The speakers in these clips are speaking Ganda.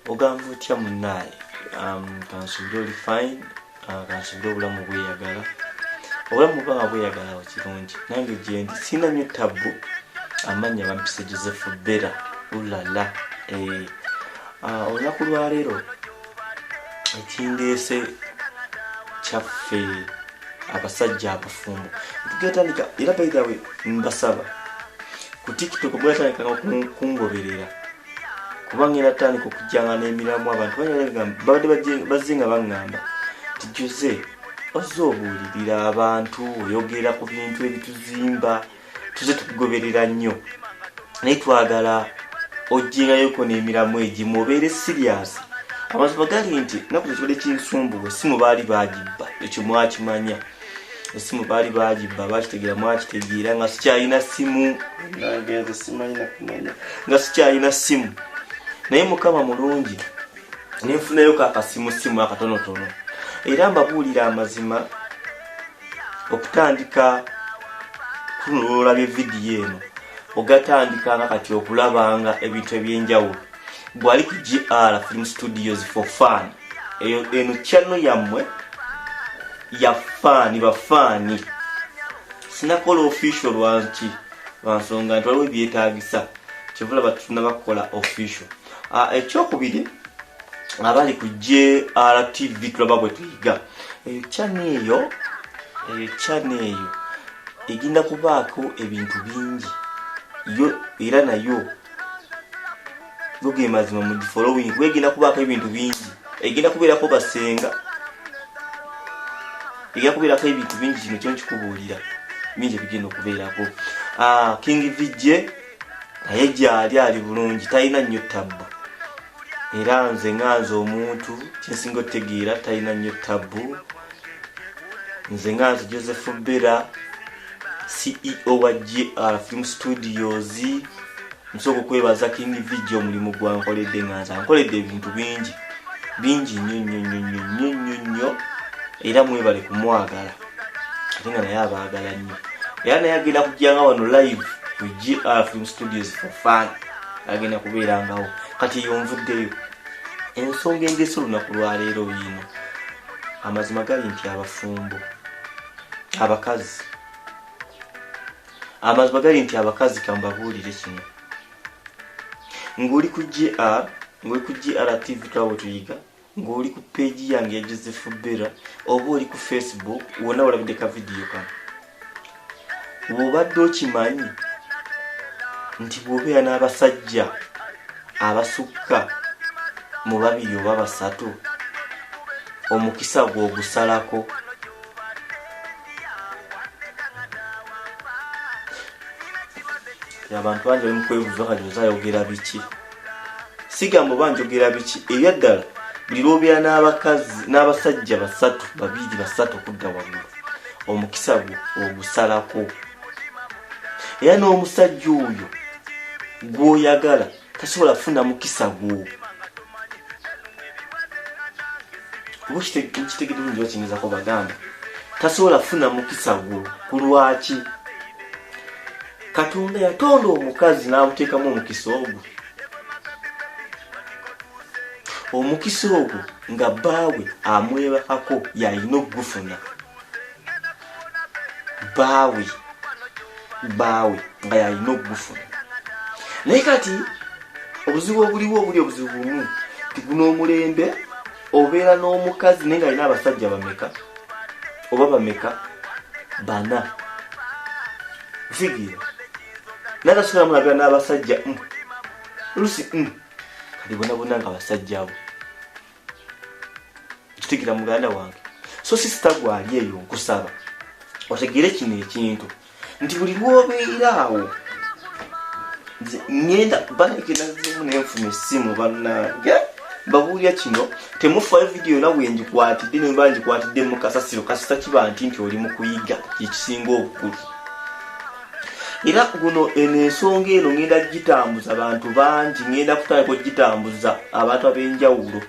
Ogamba otya munaaye? Kansubire oli fine, kansubire obulamu bweyagala. Obulamu buba nga bweyagala awo kirungi. Nange gyendi sirina nnyo tabbu. Amannya bampise Joseph Bera ulala. Olunaku lwaleero ekindeese kyaffe abasajja abafumbo tugetandika, era by the way mbasaba ku TikTok bwatandika kungoberera, kuba ngenda tandika okujjanga n'emiramu. Abantu babadde bazze nga baŋŋamba nti Jose ozze obuulirira abantu, oyogera ku bintu ebituzimba, tuze tukugoberera nnyo, naye twagala ojjengayoko n'emiramu egimu obeere serious. Amazima gali nti naku ekibadde kinsumbuwa, essimu baali bagibba, ekyo mwakimanya. Essimu baali bagibba, bakitegeera, mwakitegeera nga sikyalina simu. Nange simanyi nakumanya. Nga sikyalina simu, naye Mukama mulungi nenfunayo kakasimu simu akatonotono. Era mbabuulira amazima, okutandika kuno lwolabye vidiyo eno, ogatandikanga kati okulabanga ebintu ebyenjawulo. Gwali ku GR Film Studios for fun, eyo eno channel yammwe ya faani bafaani. Sinakola official lwanki? Lwansonga nti waliwo ebyetagisa, kyevulaba tunaba kukola official. Ekyokubiri, abali ku JRTV tulaba bwe tuyiga, eyo channel eyo, eyo channel eyo egenda kubaako ebintu bingi yo, era nayo go ge mazima mu following kuba egenda kubaako ebintu bingi, egenda kubeerako basenga, egenda kubeerako ebintu bingi. Kino kyo nkikubuulira, bingi ebigenda okubeerako. King VJ naye gyali, ali bulungi, talina nnyo tabbu. Era nze nga nze omuntu kyensinga otutegeera, talina nnyo tabbu. Nze nga nze Joseph Bera, CEO wa GR Film Studios, nsooka okwebaza King VJ omulimu gwankoledde. Nga nze ankoledde ebintu bingi bingi nnyo nnyo nnyo nnyo nnyo nnyo nnyo, era mwebale kumwagala, ate nga naye abaagala nnyo. Era naye agenda kujjanga wano live ku GR Film Studios for fun, agenda kubeerangawo. Kati eyo nvuddeyo. Ensonga endese olunaku lwaleero yiino. Amazima gali nti abafumbo abakazi, amazima gali nti abakazi, kambabuulire kino, ng'oli ku GR, ng'oli ku GR TV twaba tuyiga, ng'oli ku page yange ya Joseph Bera oba oli ku Facebook, wonna olabidde ka vidiyo kano, bw'obadde okimanyi nti bw'obeera n'abasajja abasukka mu babiri oba basatu, omukisa gwe ogusalako. Abantu bangi bali mu kwebuuza kati ozayogera biki. Sigamba oba njogera biki. Ebyaddala, buli lwobeera n'abakazi n'abasajja basatu, babiri, basatu okudda waggulu, omukisa gwo ogusalako. Era n'omusajja oyo gw'oyagala tasobola kufuna mukisa gwo. Oba nkitegedde bulungi bakingezako bagamba, tasobola kufuna mukisa gwo. Ku lwaki? Katonda yatonda omukazi n'amuteekamu omukisa ogwo, omukisa ogwo nga bbaawe amwebakako yalina okugufuna, bbaawe, bbaawe nga yalina okugufuna. Naye kati obuzibu obuliwo obuli obuzibu bumu ti guno omulembe obeera n'omukazi naye nga alina abasajja bameka oba bameka, bana nsigira, naye tasobola mulabira n'abasajja olusi kati bona bona nga basajja abo. Kitegeera muganda wange? So sister gwali eyo, nkusaba otegeere kino ekintu nti buli lwobeera awo, nze ŋŋenda banakenazimu nenfuna essimu. Bannange, mbabuulira kino, temufaayo vidiyo yona bwengikwatidde, nemba ngikwatidde mu kasasiro, kasita kiba nti oli mu kuyiga, kyekisinga obukulu. Era guno eno ensonga eno ŋŋenda gitambuza bantu bangi, ŋŋenda kutandika okugitambuza abantu ab'enjawulo.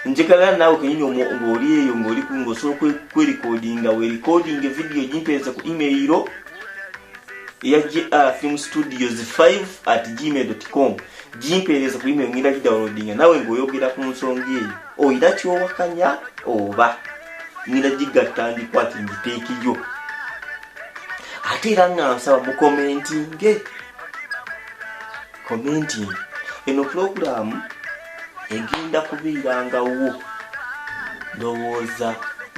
Njagala naawe kenyini ng'oli eyo, ng'oli ng'osobola kwerikodinga, weerikodinga evidiyo, gimpeereze ku email. eya JR Film Studios 5 at gmail.com gimpeereza ku email ngenda gidownloadinga nawe ng'oyogera ku nsonga eyo olina kyowakanya oba ngenda gigatta ngikwate ngiteekeyo ate era nga nsaba mukomentinge commenting eno pulogulaamu egenda kubeerangawo ndowooza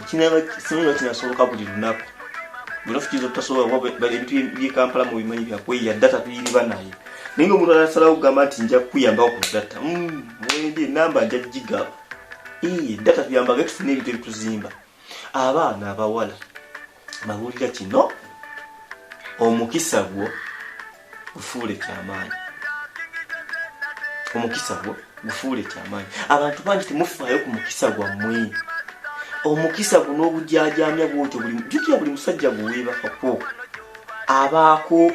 simanyi kinasoboka buli lunaku buli kiyinza obutasobola kuba ebintu byekampala mu bimanyi byakweyiya data tuyiriba naye naye nga omuntu anasalawo okugamba nti nja kukuyambako ku data mwendi enamba nja gigaba data tuyambaga tufune ebintu ebituzimba abaana abawala babuulira kino omukisa gwo gufuule kyamaanyi omukisa gwo gufuule kyamaanyi abantu bangi temufaayo ku mukisa gwammwe omukisa guno ogujajamya bwotyo buli jjukira buli musajja gweweebakako abaako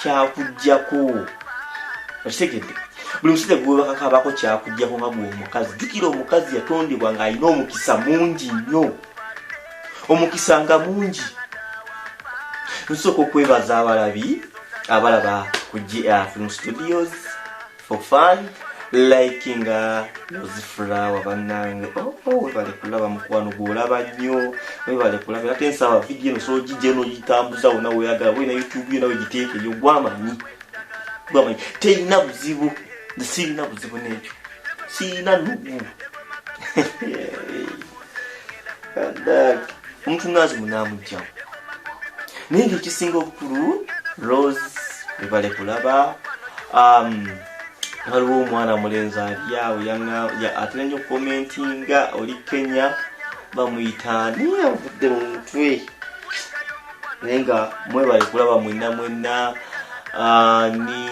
kyakujjako okitegedde buli musajja gwewebakako abaako kyakujjako nga gwe omukazi jjukira omukazi yatondebwa ng'alina omukisa mungi nnyo omukisa nga mungi nsooka okwebaza abalabi abalaba ku GR Film Studios for fun liking Rose Flower bannange oh, oh, webale kulaba mukwano gwolaba nnyo webale kulaba era tensaba vidiyo eno osobola ogijja nogitambuza wona weyagala wena youtube yo nawe giteekeyo gwamanyi gwamanyi terina buzibu nze sirina buzibu n'ekyo sirina nugu omuntu naazi munamugjawo naye nga ekisinga obukulu rose webale kulaba waliwo omwana mulenzi ali awo atera nnyo okukomentinga oli kenya bamuyitaani avudde mu mutwe naye nga mwebale kulaba mwenna mwenna ni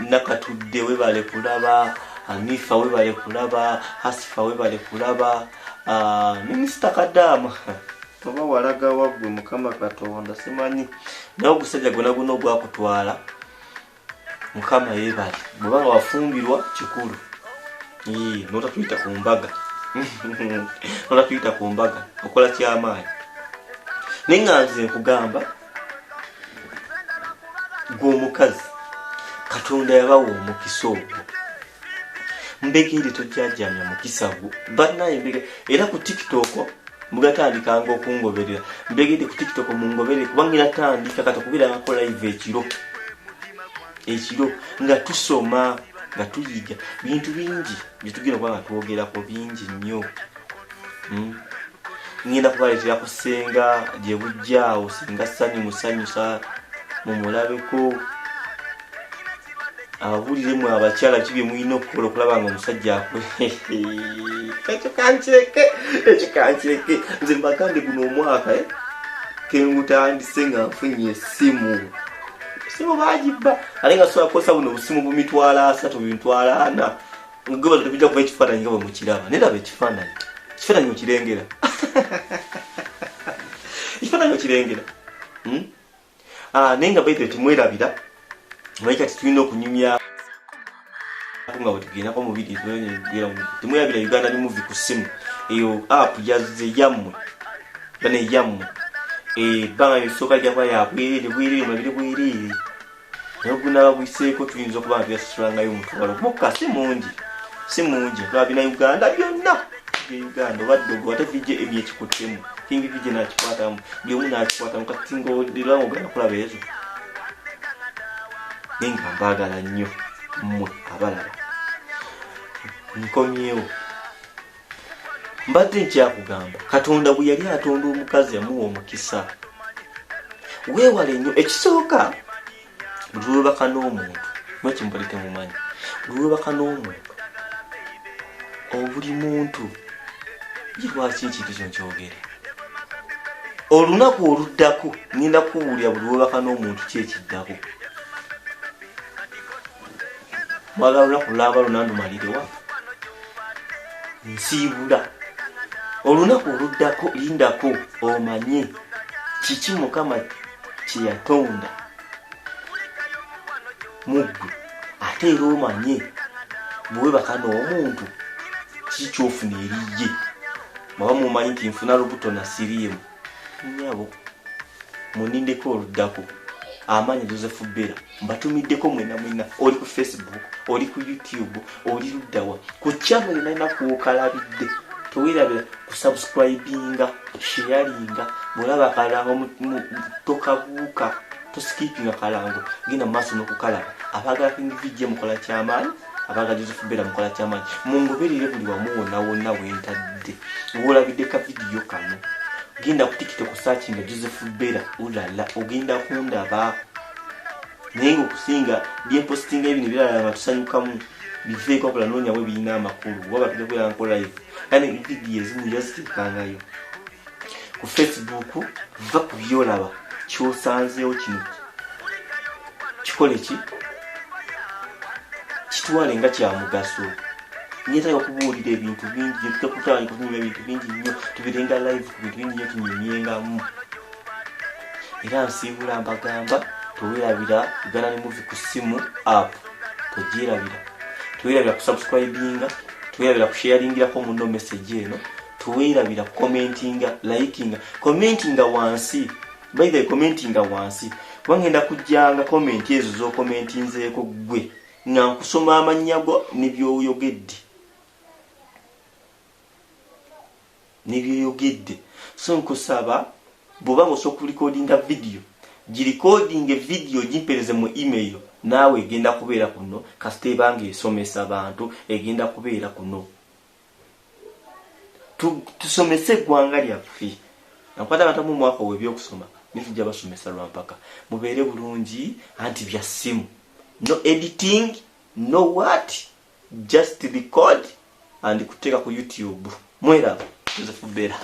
nakatudde webale kulaba anifa webale kulaba hasifa webale kulaba minisita kadaama oba walagawa gwe mukama katonda simanyi naye ogusajja gwona gwona ogwakutwala mukama yebale bweba nga wafumbirwa kikulu notatuyita ku mbaga notatuyita ku mbaga okola kyamaanyi naye nga nze nkugamba gwe omukazi katonda yabawa omukisa ogwo mbegere tojajamya mukisa gwo banaye mbege era ku tiktok mugatandikanga okungoberera mbegere ku tiktok mungoberere kubanga era tandika kati okubeerangako live ekiro ekiro nga tusoma nga tuyiga bintu bingi byetugenda okuba nga twogerako bingi nnyo. Ngenda kubaleetera ku ssenga gye bujjaawo senga sanyu musanyusa mumulabeko ababuuliremu abakyala ki bye mulina okukola okulaba nga omusajja akwe ekyo kankireke ekyo kankireke nze mbagambe guno omwaka eh, kengutandise nga nfunye essimu esimu bagibba ate nga sobola kukozesa buno obusimu bumitwalo asatu bumitwalo ana gwe tebijja kuba ekifaananyi nga bwe mukiraba naye laba ekifaananyi ekifaananyi okirengera ekifaananyi okirengera hmm? Ah, naye nga baithe temwerabira manyi kati tulina okunyumya nga bwetugendako mubiri temwerabira uganda ni movie ku ssimu eyo app yazze yammwe bane yammwe ebbanga lisooka lyakuba yabwerere bwerere mulabire bwerere naye ogunaaba guyiseeko tuyinza okuba nga tuyasasulangayo omutwalo mukka si mungi si mungi tulaba bina uganda byonna bye uganda oba ddogo ate vj emi ekikuttemu king vj nakikwatamu buli omu nakikwatamu kati ngaolaba nga ogenda kulaba ezo naye nga mbaagala nnyo mmwe abalaba nkomyewo mbadde nkyakugamba katonda bwe yali atonda omukazi yamuwa omukisa weewale nnyo ekisooka buli lwebaka n'omuntu mweki mubadde temumanyi buli lwebaka n'omuntu obuli muntu ye lwaki ekintu kyo nkyogere olunaku oluddako ngenda kukubuulira buli lwebaka n'omuntu ki ekiddako mwagala lunaku lulamba lunandumalirewa nsiibula olunaku oluddako lindako omanye kiki mukama kyeyatonda muggwe ate era omanye bwewebaka n'omuntu kiki kyofuna eriye mwaba mumanyi nti nfuna lubuto na siriimu nyabo munindeko oluddako. Amaanyi Joseph Bera mbatumiddeko mwena mwena, oli ku Facebook, oli ku YouTube, oli luddawa ku channel yonna yonna kwokalabidde, tewerabira kusubscribinga, sharinga. Bwolaba akalango tokabuuka, toskipinga kalango, genda mumaaso n'okukalaba. Abaagala King VJ mukola kyamaanyi, abaagala Joseph Bera mukola kyamaanyi, mungoberere buli wamu wonna wonna wentadde. Wolabidde ka vidiyo kano, genda ku TikTok, searchinga Joseph Bera, ulala ogenda kundaba. Naye nga okusinga byempositinga ebino ebirala nga tusanyukamu biveeko, wabula noonyawo ebirina amakulu. Waba tujja kubeera nko live era ne vidiyo ezimu yaziteekangayo ku Facebook. Va ku byolaba, kyosanzeewo kino kikole ki, kitwale nga kya mugaso. Nyetaaga okubuulira ebintu bingi, tujja kutandika okunyumya ebintu bingi nnyo, tubeerenga live ku bintu bingi nnyo, tunyumyengamu. Era nsiibula mbagamba, tewerabira Uganda ne Movie ku simu app, togyerabira. Tewerabira kusubscribinga, tewerabira kusharingirako muno message eno, tewerabira commentinga, likinga, commentinga wansi. By the way, commentinga wansi, kuba ngenda kujjanga comment ezo z'okomentinzeeko ggwe nga nkusoma amannya go ne byoyogedde. So nkusaba, bw'oba nga osobola okulikodinga vidiyo, girikodinga vidiyo, gimpereze mu email. Naawe egenda kubeera kuno kasita ebanga esomesa bantu, egenda kubeera kuno. Tusomese eggwanga lyaffe. Nakwata abantu mu mwaka ow'ebyokusoma, nitujja basomesa lwampaka. Mubeere bulungi. Anti bya simu, no editing, no what, just record and kuteeka ku YouTube. Mweraba, Joseph Bera.